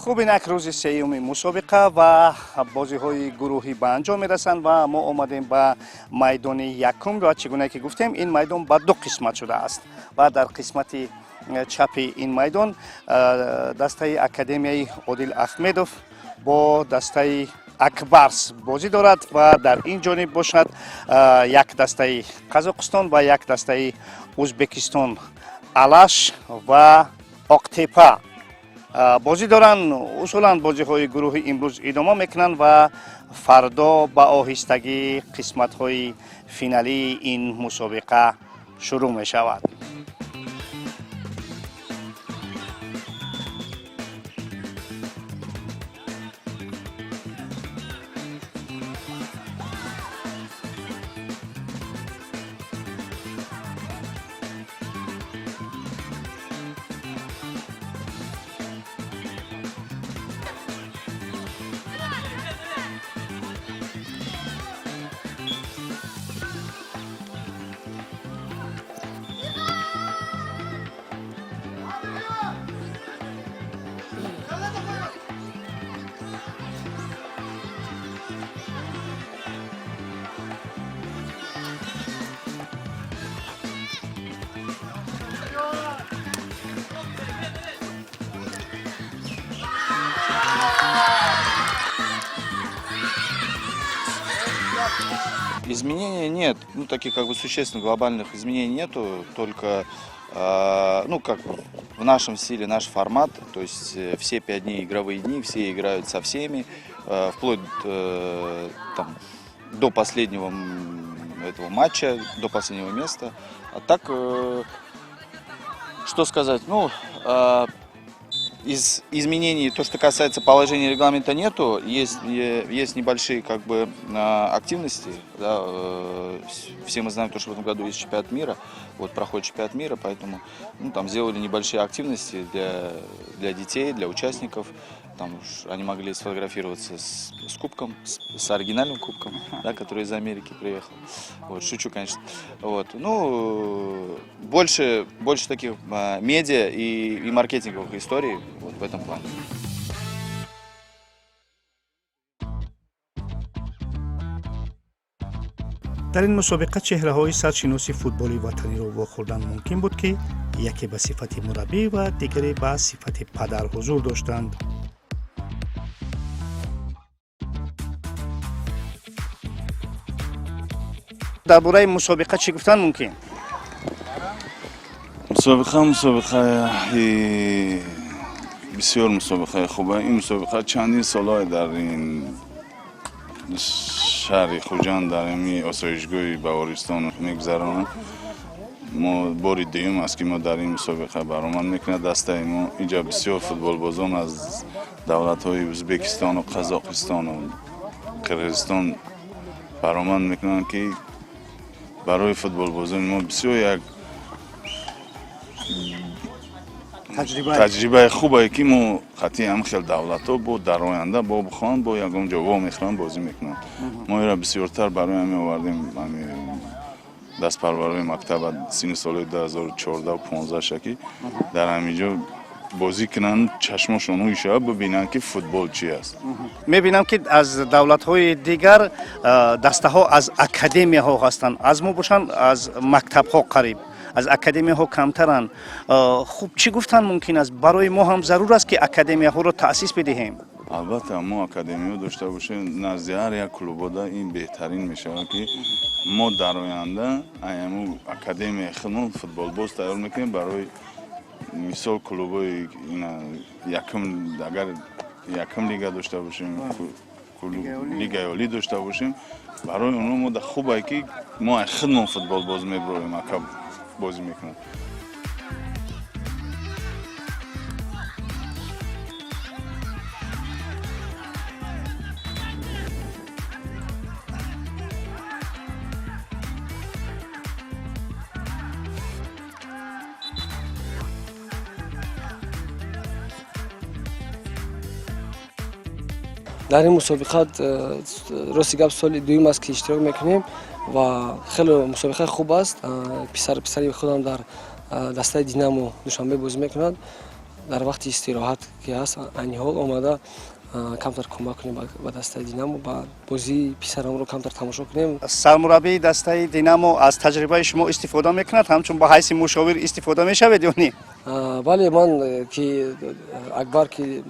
Хуб, инак рӯзи сеюми мусобиқа ва бозиҳои гурӯҳӣ ба анҷом мерасанд ва мо омадем ба майдони якум. Ва чӣ гуна ки гуфтем, ин майдон ба ду қисмат шудааст ва дар қисмати чапи ин майдон дастаи Академияи Одил Ахмедов бо дастаи Акбарс бозӣ дорад ва дар ин ҷониб бошад, як дастаи Қазоқистон ва як дастаи Ӯзбекистон, Алаш ва Оқтепа бозӣ доранд. Усулан бозиҳои гурӯҳи имрӯз идома мекунанд ва фардо ба оҳистагӣ қисматҳои финалии ин мусобиқа шурӯъ мешавад. Изменений нет, ну, таких как бы существенных глобальных изменений нету, только, ну, как в нашем стиле, наш формат, то есть все 5 дней игровые дни, все играют со всеми, вплоть там, до последнего этого матча, до последнего места. А так, что сказать, ну, из изменений, то, что касается положения регламента, нету. Есть небольшие как бы активности. Да, все мы знаем то, что в этом году есть чемпионат мира. Вот проходит чемпионат мира, поэтому, ну, там сделали небольшие активности для детей, для участников. Там уж они могли сфотографироваться с кубком, с оригинальным кубком, да, который из Америки приехал. Вот, шучу, конечно. Вот. Ну, больше таких медиа и маркетинговых историй вот в этом плане. Дар ин мусобиқа чеҳраҳои саршиноси футболи ватаниро вохӯрдан мумкин буд, ки яке ба сифати мураббӣ ва дигаре ба сифати падар ҳузур доштанд. Дар бораи мусобиқа чӣ гуфтан мумкин? Мусобиқа мусобиқаи бисёр мусобиқаи хуба. Ин мусобиқа чандин солҳое дар ин шаҳри Хуҷанд, дар ами осоишгоҳи Баҳористон мегузаронанд. Мо бори дуюм аст, ки мо дар ин мусобиқа баромад мекунад дастаи мо. Инҷа бисёр футболбозон аз давлатҳои Ӯзбекистону Қазоқистону Қирғизистон баромад мекунанд, ки барои футболбозони мо бисёр як таҷрибаи хубае, ки мо қатъи ҳам хел давлатҳо бо дар оянда бо бихоҳанд, бо ягон ҷо вомехӯранд, бозӣ мекунанд. Мо инро бисёртар барои ҳамин овардем, ҳами дастпарварои мактаба синни солҳои 2014-15, ки дар ҳамин ҷо бозӣ кунанд, чашмошон ӯй шавад, бибинанд, ки футбол чи аст. Мебинам, ки аз давлатҳои дигар дастаҳо аз академияҳо ҳастанд, аз мо бошанд, аз мактабҳо, қариб аз академияҳо камтаранд. Хуб, чӣ гуфтан мумкин аст? Барои мо ҳам зарур аст, ки академияҳоро таъсис бидиҳем? Албатта, мо академияҳо дошта бошем назди ҳар як клубода, ин беҳтарин мешавад, ки мо дар оянда аяму академияи худмон футболбоз тайёр мекунем. Барои мисол, клубҳои якум, агар якум лига дошта бошем, лигаи олӣ дошта бошем, барои онҳо мо хубае, ки мо ай худмон футболбоз мебироем, ака бозӣ мекунад. Дар ин мусобиқа, рости гап, соли дуюм аст, ки иштирок мекунем ва хеле мусобиқаи хуб аст. Писари худам дар дастаи Динамо Душанбе бозӣ мекунад. Дар вақти истироҳат ки ҳаст, айни ҳол омада камтар кӯмак кунем ба дастаи Динамо, ба бозии писарамро камтар тамошо кунем. Сармураббии дастаи Динамо аз таҷрибаи шумо истифода мекунад, ҳамчун ба ҳайси мушовир истифода мешавед ё не? Бале, ман ки Акбар, ки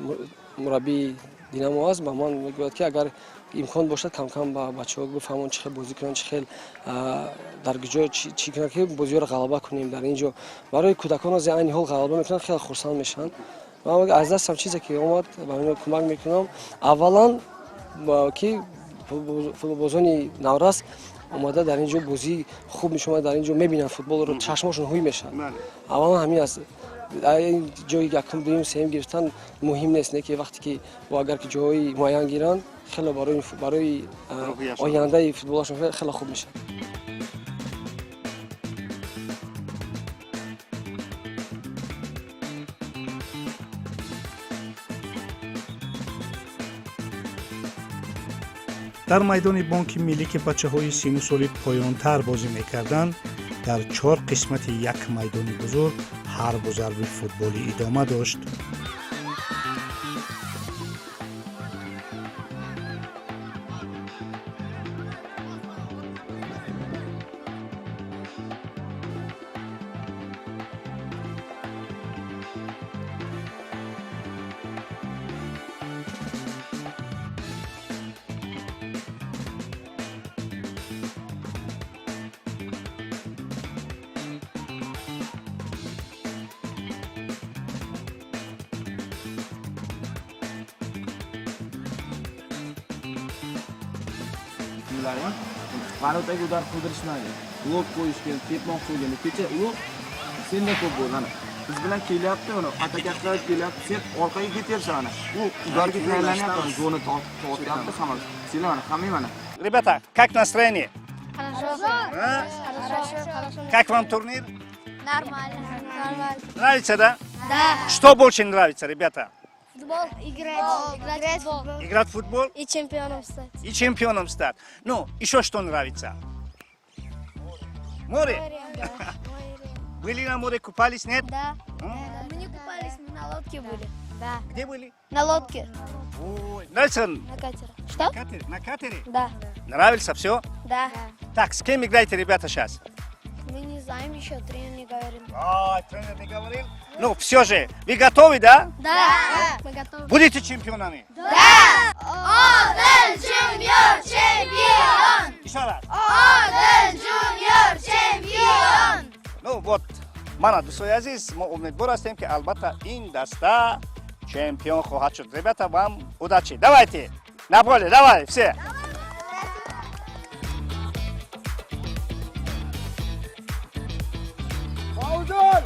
мураббии Динамо аст, ба ман мегӯяд, ки агар имкон бошад, камкам ба бачаҳо бифаҳмон, чӣ хел бозӣ кунанд, чӣ хел дар ҷо чӣ кунанд, ки бозиҳоро ғалаба кунем. Дар ин ҷо барои кӯдакон аз айни ҳол ғалаба мекунанд, хеле хурсанд мешаванд. Аз дастам чизе ки омад, ба инҳо кӯмак мекунам. Аввалан, ки футболбозони наврас омада дар ин ҷо бозии хуб мешавад, дар ин ҷо мебинанд футболро, чашмошон ҳуй мешавад. Аввалан ҳамин аст. Ҷои якум, дуюм, сеюм гирифтан муҳим нест, не ки вақте ки агар ки ҷоҳои муайян гиранд, хеле барои ояндаи футболашон хеле хуб мешавад. Дар майдони Бонки Миллӣ, ки бачаҳои сину соли поёнтар бозӣ мекарданд, дар чор қисмати як майдони бузург ҳарбу зарби футболӣ идома дошт. Ворота ga удар qildirishmadi. Blok qo'yishgan, tepmoqchi bo'lganda kecha u senda ko'p bo'ldi, mana. Biz bilan kelyapti, mana, атака qilib kelyapti. Sen orqaga ketyapsan, mana. U удар ga tayyorlanyapti, zona tortyapti hamma. Senlar mana, hammang mana. Ребята, как настроение? Хорошо. А? Хорошо. Хорошо. Как вам турнир? Нормально. Нормально. Нравится, да? Да. Что больше нравится, ребята? Футбол. Играть. Играть в футбол. Играть в футбол? И чемпионом стать. И чемпионом стать. Ну, еще что нравится? Море? Да. Были на море, купались, нет? Да. Мы не купались, мы на лодке были. Да. Где были? На лодке. Ой, нравится? На катере. Что? Катере? На катере? Да. Нравится все? Да. Так, с кем играете, ребята, сейчас? Мы не знаем еще, тренер не говорил. А, тренер не говорил? Ну, все же, вы готовы, да? Да. Мы готовы. Будете чемпионами? Одил Junior чемпион! Еще раз. Одил Junior чемпион! Ну вот, мана, дӯстои азиз, мо умедвор ҳастем, ки албатта ин даста чемпион хоҳад шуд. Ребята, вам удачи. Давайте на поле, давай, все. Удар!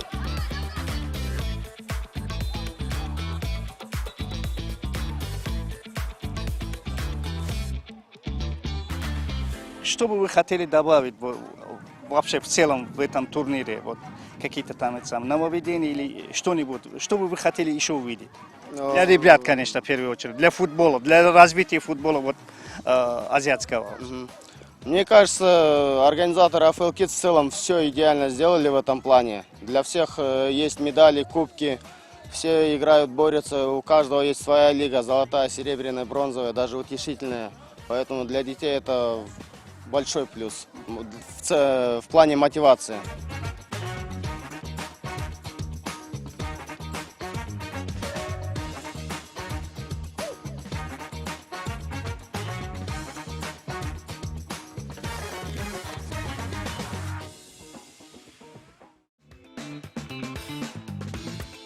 Что бы вы хотели добавить вообще в целом в этом турнире? Вот какие-то там это самое, нововведения или что-нибудь? Что бы вы хотели еще увидеть? Для ребят, конечно, в первую очередь, для футбола, для развития футбола вот, азиатского. Мне кажется, организаторы AFL Kids в целом все идеально сделали в этом плане. Для всех есть медали, кубки, все играют, борются, у каждого есть своя лига, золотая, серебряная, бронзовая, даже утешительная. Поэтому для детей это большой плюс в плане мотивации.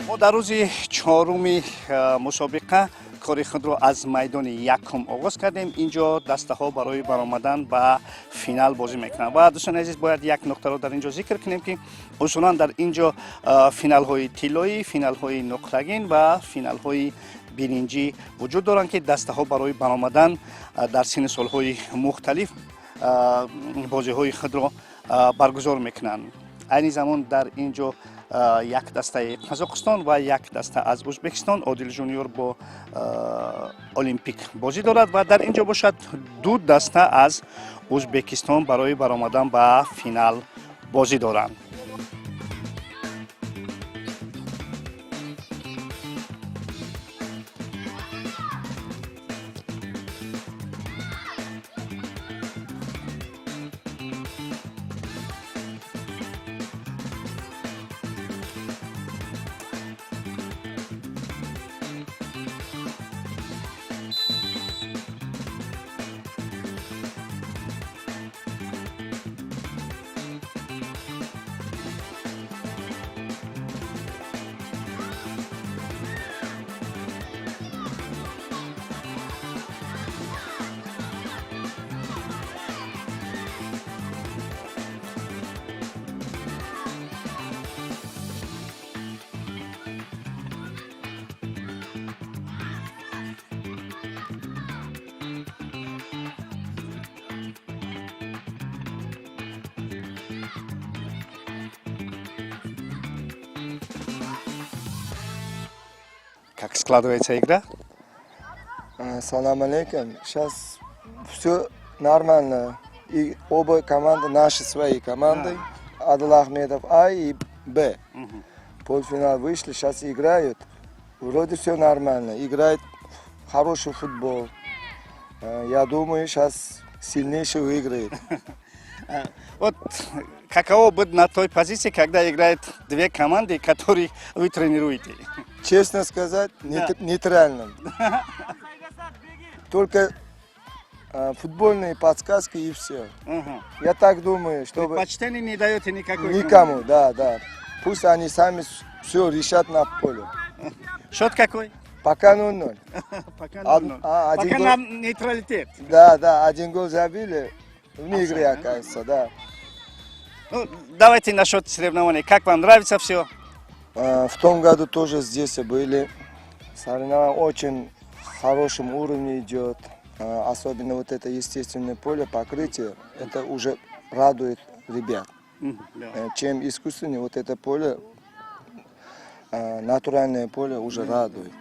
Мо дар рӯзи чоруми мусобиқа кори худро аз майдони якум оғоз кардем. Инҷо дастаҳо барои баромадан ба финал бозӣ мекунанд ва, дӯстони азиз, бояд як нуқтаро дар ин ҷо зикр кунем, ки усулан дар ин ҷо финалҳои тиллоӣ, финалҳои нуқрагин ва финалҳои биринҷӣ вуҷуд доранд, ки дастаҳо барои баромадан дар синну солҳои мухталиф бозиҳои худро баргузор мекунанд. Айни замон дар ин ҷо як дастаи Қазоқистон ва як даста аз Ӯзбекистон, Одил Жуниор бо Олимпик бозӣ дорад ва дар ин ҷо бошад ду даста аз Ӯзбекистон барои баромадан ба финал бозӣ доранд. Как складывается игра? Салам алейкум. Сейчас все нормально. И оба команды наши, свои команды. Адил Ахмедов А и Б. Полуфинал вышли, сейчас играют. Вроде все нормально. Играет хороший футбол. Я думаю, сейчас сильнейший выиграет. Вот каково быть на той позиции, когда играют две команды, которые вы тренируете? Честно сказать, нейтральным. Только футбольные подсказки, и все. Я так думаю, чтобы Предпочтение не даете никакой? Никому, да. Пусть они сами все решат на поле. Счет какой? Пока 0-0. Пока 0-0. Один Пока гол. нам нейтралитет. Да, один гол забили, вне игры оказывается, да. Ну, давайте насчет соревнований. Как вам нравится все? В том году тоже здесь были. Соревнования очень хорошем уровне идет. Особенно вот это естественное поле, покрытие, это уже радует ребят. Чем искусственное вот это поле, натуральное поле уже радует.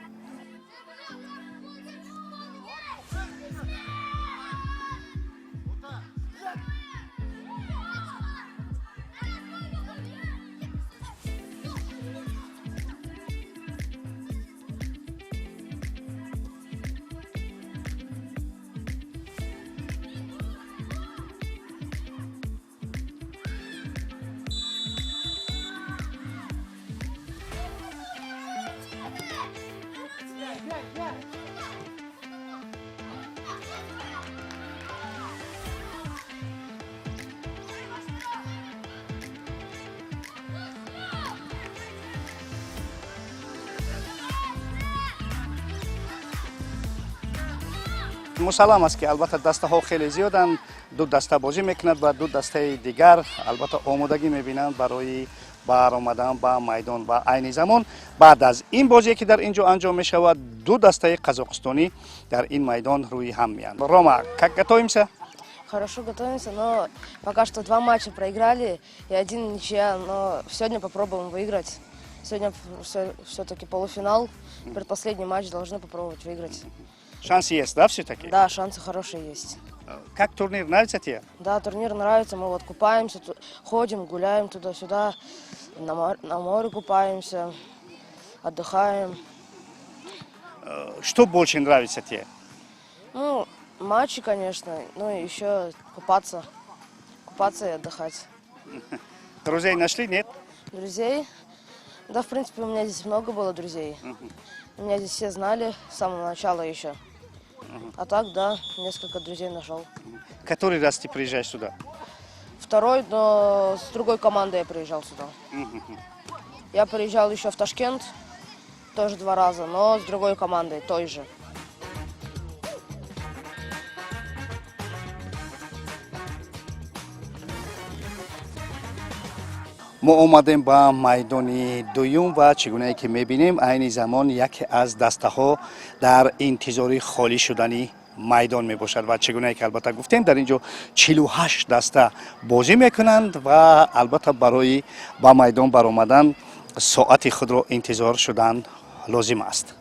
Мусаллам аст, ки албатта дастаҳо хеле зиёданд. Ду даста бозӣ мекунад ва ду дастаи дигар албатта омодагӣ мебинанд барои баромадан ба майдон. Ва айни замон баъд аз ин бозие, ки дар ин ҷо анҷом мешавад, ду дастаи қазоқистонӣ дар ин майдон рӯи ҳам меянд. Рома, как готовимся? Хорошо готовимся, но пока что два матча проиграли и один ничья, но сегодня попробуем выиграть. Сегодня все-таки полуфинал, предпоследний матч, должны попробовать выиграть. Шансы есть, да, все-таки? Да, шансы хорошие есть. Как турнир, нравится тебе? Да, турнир нравится, мы вот купаемся, ходим, гуляем туда-сюда, на море купаемся, отдыхаем. Что больше нравится тебе? Ну, матчи, конечно, ну и еще купаться, купаться и отдыхать. Друзей нашли, нет? Друзей? Да, в принципе, у меня здесь много было друзей. Меня здесь все знали с самого начала еще. А так, да, несколько друзей нашел. Который раз ты приезжаешь сюда? Второй, но с другой командой я приезжал сюда. Я приезжал еще в Ташкент, тоже два раза, но с другой командой, той же. Мо омадем ба майдони дуюм ва чӣ гунае ки мебинем, айни замон яке аз дастаҳо дар интизори холӣ шудани майдон мебошад. Ва чӣ гунае ки албатта гуфтем, дар ин ҷо 48 даста бозӣ мекунанд ва албатта барои ба майдон баромадан соати худро интизор шудан лозим аст.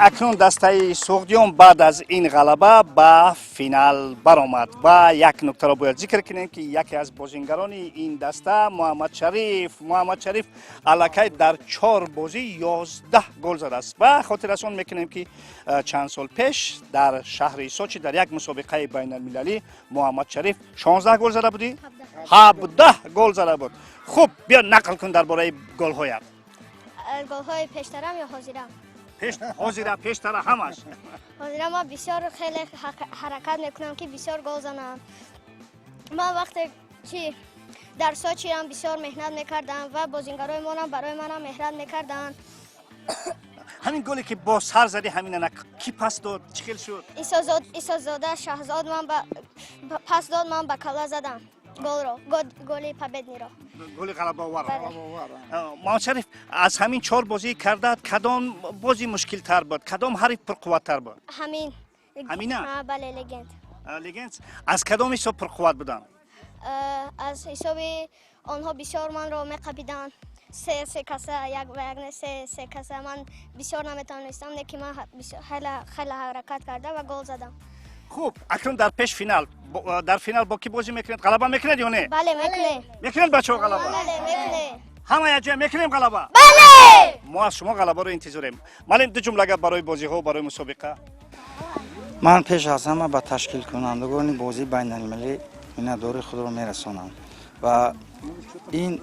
Акнун дастаи Суғдиён баъд аз ин ғалаба ба Финал баромад. Ва як нуктаро бояд зикр кунем, ки яке аз бозингарони ин даста, Муҳаммадшариф, Муҳаммадшариф аллакай дар чор бозӣ 11 гол задааст. Ва хотиррасон мекунем, ки чанд сол пеш дар шаҳри Сочи дар як мусобиқаи байналмилалӣ Муҳаммадшариф 16 гол зада будӣ, 17 гол зада буд. Хуб, биё, нақл кун дар бораи голҳоят. Голҳои пештарам ё ҳозирам? Ҳозира, пештара, ҳамаш. Ҳозира ман бисёр хеле ҳаракат мекунам, ки бисёр гол занам. Ман вақте ки дар Сочиам бисёр меҳнат мекардам ва бозингарои монам барои манам меҳнат мекарданд. Ҳамин голе, ки бо сар задӣ, ҳаминана ки пас дод, чӣ хел шуд? Исозода Шаҳзод ман пас дод, ман ба калла задам голро, голи победный ро. Голи ғалабаовар. Муҳаммадшариф, аз ҳамин чор бозӣ кардаат, кадом бозӣ мушкилтар буд, кадом ҳариф пурқувваттар буд? Ҳамин. Ҳамина? Бале, Легенд. Легенд аз кадом ҳисоб пурқувват буданд? Аз ҳисоби онҳо бисёр манро меқапиданд, се се каса, як ба як не, се се каса. Ман бисёр наметавонистам, лекин ман хеле ҳаракат карда ва гол задам. Хуб, акнун дар пеш финал, дар финал бо кӣ бозӣ мекунед? Ғалаба мекунед ё не? Бале, мекунем. Мекунед, бачаҳо, ғалаба? Бале, мекунем. Ҳама якҷоя мекунем ғалаба? Бале. Мо аз шумо ғалабаро интизорем. Маълим, ду ҷумла гап барои бозиҳо, барои мусобиқа. Ман пеш аз ҳама ба ташкилкунандагони бозии байналмилалӣ миннатдории худро мерасонам ва ин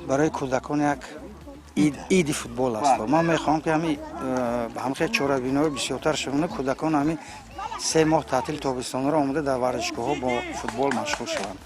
барои кӯдакон як иди футбол аст. Ман мехоҳам, ки ҳамхел чорабиниҳои бисёртар шаванд, кӯдакон ҳамин 3 моҳ таътили тобистонро омода дар варзишгоҳҳо бо футбол машғул шаванд.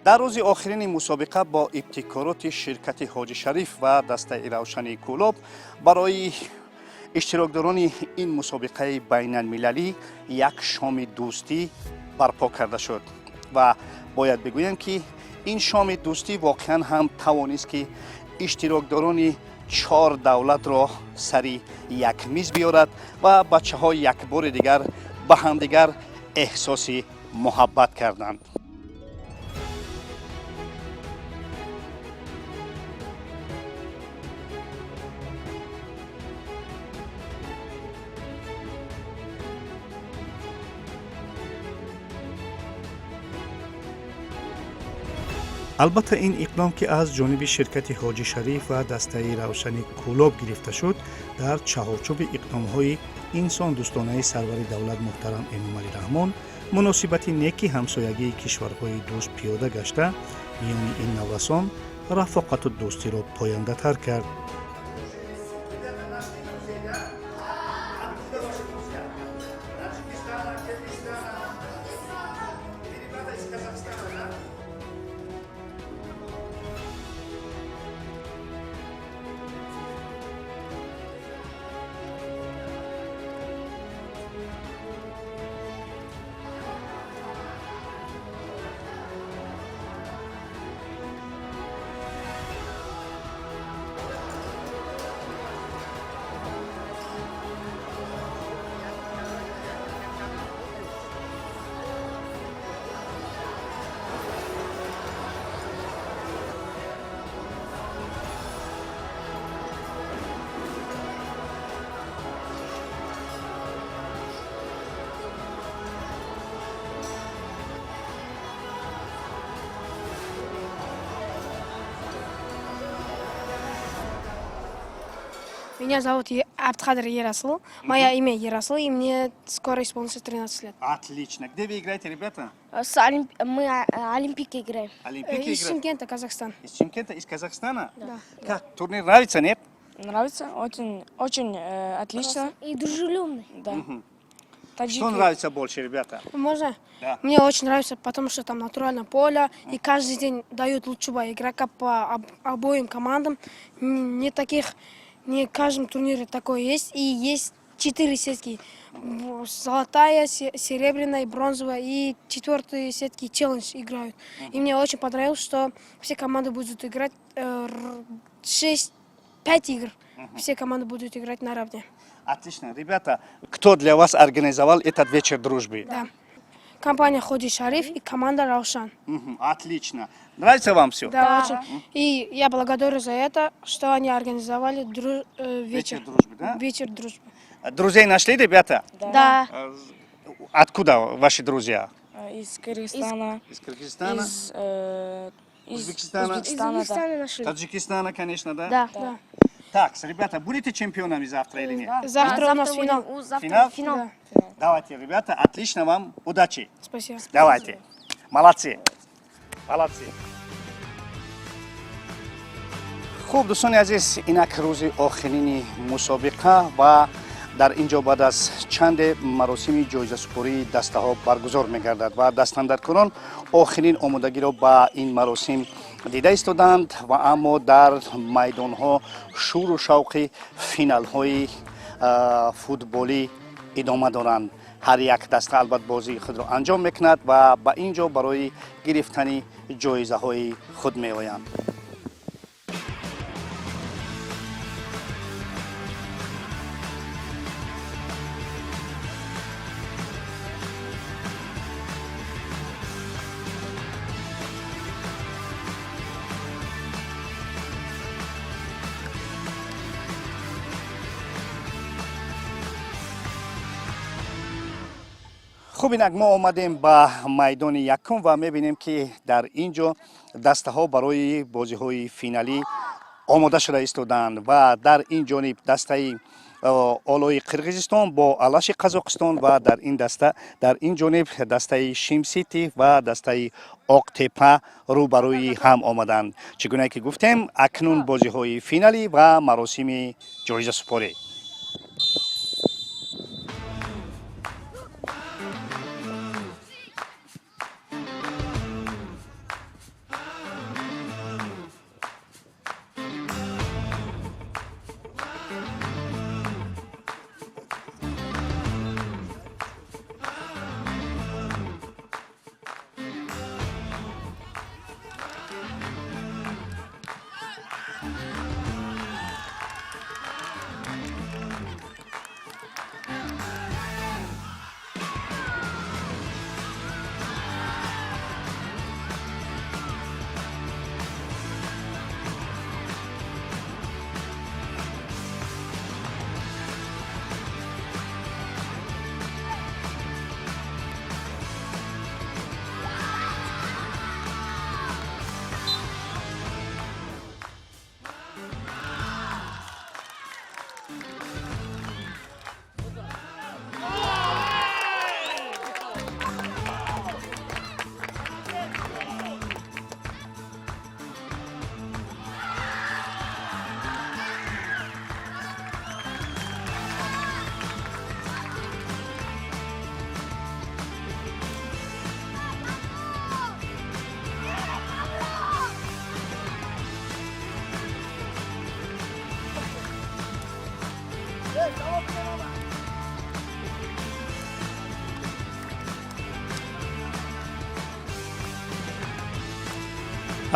Дар рӯзи охирини мусобиқа бо ибтикороти ширкати Ҳоҷи Шариф ва дастаи Равшани Кӯлоб барои иштирокдорони ин мусобиқаи байналмилалӣ як шоми дӯстӣ барпо карда шуд. Ва бояд бигӯям, ки ин шоми дӯстӣ воқеан ҳам тавонист, ки иштирокдорони чор давлатро сари як миз биёрад ва бачаҳо як бори дигар ба ҳамдигар эҳсоси муҳаббат карданд. Албатта, ин иқдом, ки аз ҷониби ширкати Ҳоҷи Шариф ва дастаи Равшани Кӯлоб гирифта шуд, дар чаҳорчӯби иқдомҳои инсондӯстонаи сарвари давлат муҳтарам Эмомалӣ Раҳмон, муносибати неки ҳамсоягии кишварҳои дӯст пиёда гашта, миёни ин наврасон рафоқату дӯстиро пояндатар кард. Меня зовут Абдхадр Ерасыл. Мое имя Ерасыл, и мне скоро исполнится 13 лет. Отлично. Где вы играете, ребята? Мы Олимпик играем. Олимпики Из играете? Шымкента, Казахстан. Из Чимкента, из Казахстана? Да. Как, турнир нравится, нет? Нравится, очень, очень отлично. И дружелюбный. Да. Мгм. Таджики. Что нравится больше, ребята? Можно? Да. Мне очень нравится, потому что там натуральное поле, и каждый день дают лучшего игрока по обоим командам. Не таких, не в каждом турнире такое есть. И есть четыре сетки. Золотая, серебряная, бронзовая и четвертые сетки челлендж играют. И мне очень понравилось, что все команды будут играть шесть, пять игр. Все команды будут играть наравне. Отлично. Ребята, кто для вас организовал этот вечер дружбы? Да. Компания Ходи Шариф и команда Раушан. Мгм, отлично. Нравится вам все? Да, очень. И я благодарю за это, что они организовали вечер. Вечер дружбы, да? Вечер дружбы. Друзей нашли, ребята? Да. Откуда ваши друзья? Из Кыргызстана. Из Кыргызстана? Из Узбекистана? Узбекистана, да. нашли. Таджикистана, конечно, да? Да. Да. Так, ребята, будете чемпионами завтра или нет? Завтра у нас финал. Финал? Финал. Да. Давайте, ребята, отлично вам, удачи. Спасибо. Давайте. Молодцы. Молодцы. Хуб, дӯстони азиз, инак рӯзи охирини мусобиқа ва дар ин ҷо баъд аз чанде маросими ҷоизасупории дастаҳо баргузор мегардад ва дастандаркорон охирин омодагиро ба ин маросим дида истоданд ва аммо дар майдонҳо шуру шавқи финалҳои футболӣ идома доранд. Ҳар як даста албат бозии худро анҷом мекунад ва ба ин ҷо барои гирифтани ҷоизаҳои худ меоянд. Хуб, инак мо омадем ба майдони якум ва мебинем, ки дар ин ҷо дастаҳо барои бозиҳои финалӣ омода шуда истодаанд ва дар ин ҷониб дастаи Олои Қирғизистон бо Алаши Қазоқистон ва дар ин даста, дар ин ҷониб дастаи Шимсити ва дастаи Оқтепа рӯбарӯи ҳам омаданд. Чӣ гуна ки гуфтем, акнун бозиҳои финалӣ ва маросими ҷоизасупорӣ.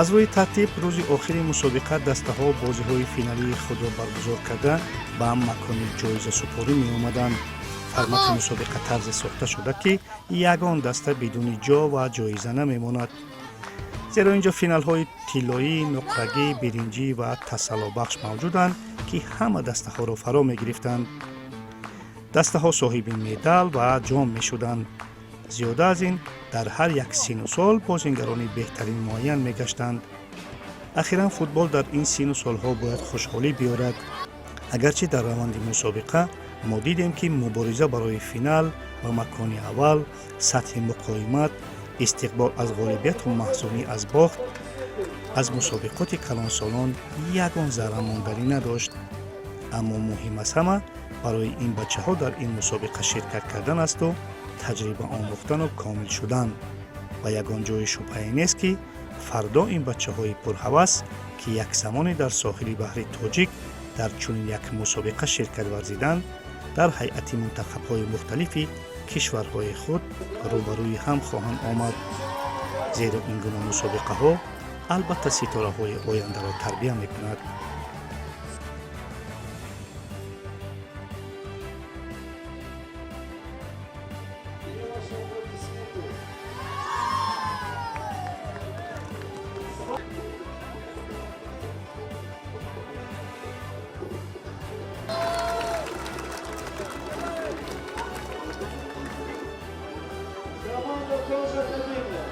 Аз рӯи тартиб, рӯзи охири мусобиқа дастаҳо бозиҳои финалии худро баргузор карда, ба макони ҷоизасупорӣ меомаданд. Формати мусобиқа тарзе сохта шуда, ки ягон даста бидуни ҷо ва ҷоиза намемонад, зеро ин ҷо финалҳои тиллоӣ, нуқрагӣ, биринҷӣ ва тасаллобахш мавҷуданд, ки ҳама дастаҳоро фаро мегирифтанд. Дастаҳо соҳиби медал ва ҷом мешуданд. Зиёда аз ин, дар ҳар як сину сол бозингарони беҳтарин муайян мегаштанд. Ахиран, футбол дар ин сину солҳо бояд хушҳолӣ биёрад. Агарчи дар раванди мусобиқа мо дидем, ки мубориза барои финал ва макони аввал, сатҳи муқовимат, истиқбол аз ғолибияту маҳзунӣ аз бохт аз мусобиқоти калонсолон ягон зарра монданӣ надошт, аммо муҳим аз ҳама барои ин бачаҳо дар ин мусобиқа ширкат кардан асту таҷриба омӯхтану комил шудан. Ва ягон ҷои шубҳае нест, ки фардо ин бачаҳои пурҳавас, ки як замоне дар соҳили баҳри Тоҷик дар чунин як мусобиқа ширкат варзиданд, дар ҳайати мунтахабҳои мухталифи кишварҳои худ рӯбарӯи ҳам хоҳанд омад, зеро ин гуна мусобиқаҳо албатта ситораҳои ояндаро тарбия мекунад. Команда тоже Академия.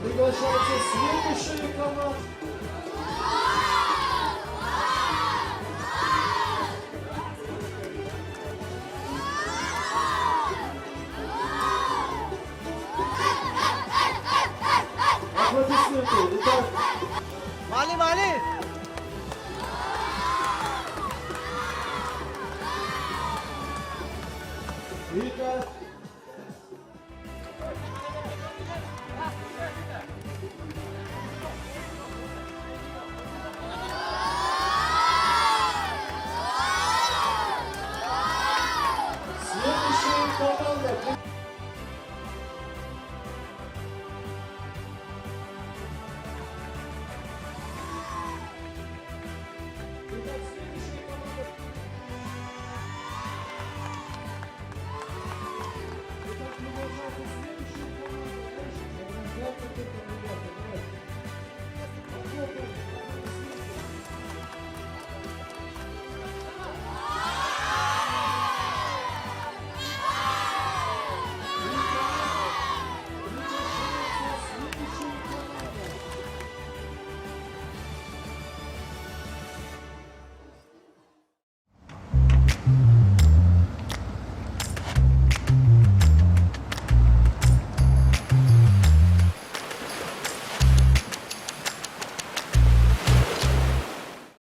Приглашается следующая команда. Аплодисменты. Итак, Мали, Мали! Итак,